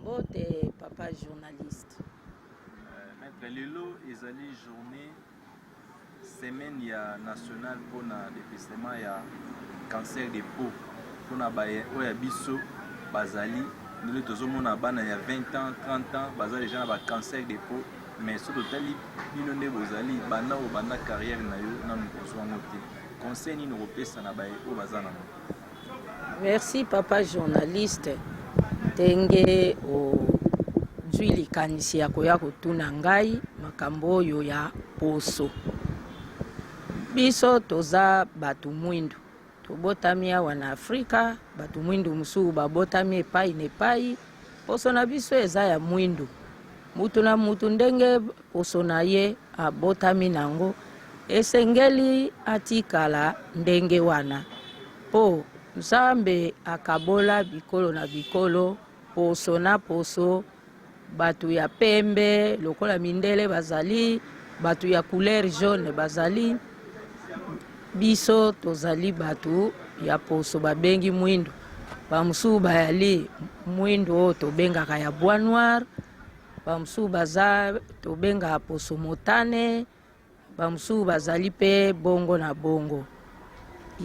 Mbote papa journaliste. Maître, lelo ezali journée semaine ya nationale mpona dépistement ya cancer de peau mpona oyo ya biso bazali ndenge tozomona bana ya 20 ans, 30 ans baza deja na ba cancer de peau. Mais soki totali bino nde bozali banda obanda carrière na yo nanu kozwa yango te, conseil nini okopesa na baye oyo baza nango? Merci papa journaliste, ndenge ozwi likanisi ya koya kotuna ngai makambo oyo ya poso. Biso toza bato mwindu, tobotami awa na Afrika, bato mwindu mosusu babotami epai na epai. Poso na biso eza ya mwindu, mutu na mutu ndenge poso na ye abotami nango esengeli atikala ndenge wana, po Nzambe akabola bikolo na bikolo, poso na poso. Bato ya pembe lokola mindele bazali, bato ya couleur jaune bazali, biso tozali bato ya poso babengi mwindu. Bamosusu bayali mwindu oyo tobengaka ya bois noir, bamosusu baza tobengaka poso motane, Bamosusu bazali mpe bongo na bongo.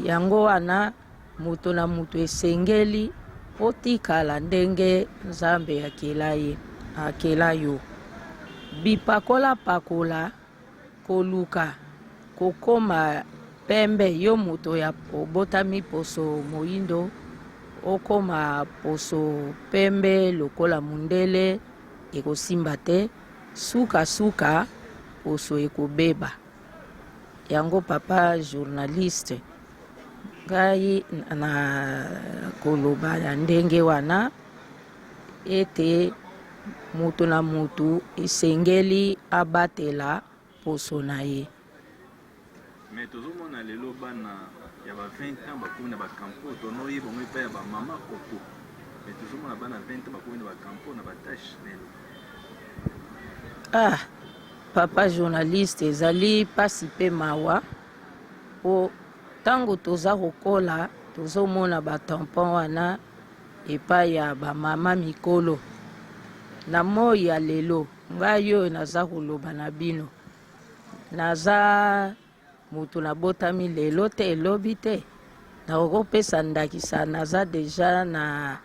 Yango wana, moto na moto esengeli otikala ndenge Nzambe akela ye, akela yo. Bipakola-pakola, koluka kokoma pembe, yo moto ya obotami poso moindo, okoma poso pembe lokola mundele, ekosimba te. Suka suka poso ekobeba. Yango papa journaliste ngai na koloba na ndenge wana ete mutu na mutu esengeli abatela poso na ye. Mais tozomona lelo bana ya ba 20 ans bakomi na ba campo, tonoyeba bango epai ya ba mama koko, mais tozomona bana 20 ans bakomi na ba campo na ba tache lelo. Ah papa journaliste, ezali pasi pe mawa po tango toza kokola tozomona ba tampon wana epai ya ba mama mikolo. Na moi ya lelo ngai oyo naza koloba na bino, naza mutu nabotami lelo te lobi te, nakoki kopesa ndakisa, naza deja na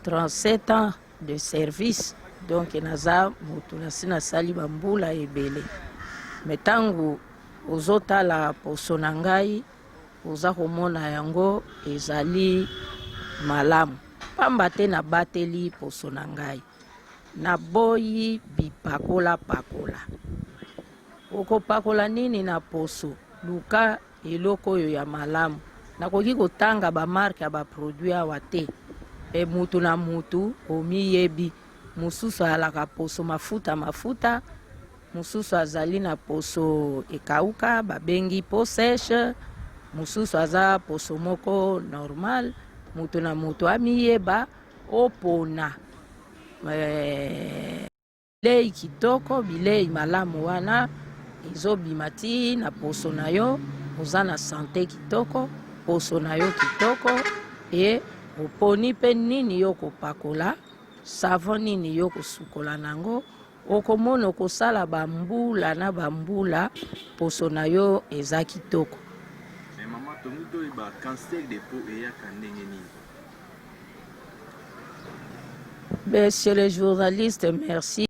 37 ans de service, donc naza mutu nasi nasali bambula ebele. Me ntango ozotala poso na ngai, oza komona yango ezali malamu, pamba te nabateli poso na ngai, naboyi bipakola-pakola. Okopakola nini na poso? Luka eloko oyo ya malamu. Nakoki kotanga ba marque ya ba produit awa te, pe mutu na mutu omiyebi. Mosusu ayalaka poso mafuta mafuta, mosusu azali na poso ekauka babengi peau sèche, mosusu aza poso moko normal. Mutu na mutu amiyeba, opona eh, Bilei kitoko, bilei malamu wana ezobima ti na poso na yo, oza na sante kitoko, poso na yo kitoko, e oponi pe nini yo kopakola, savon nini yo kosukola nango, okomona okosala ba mbula na ba mbula poso na yo eza kitoko. Mais maman, tolingi toyeba cancer de peau eyaka ndenge nini? Monsieur le journaliste, merci.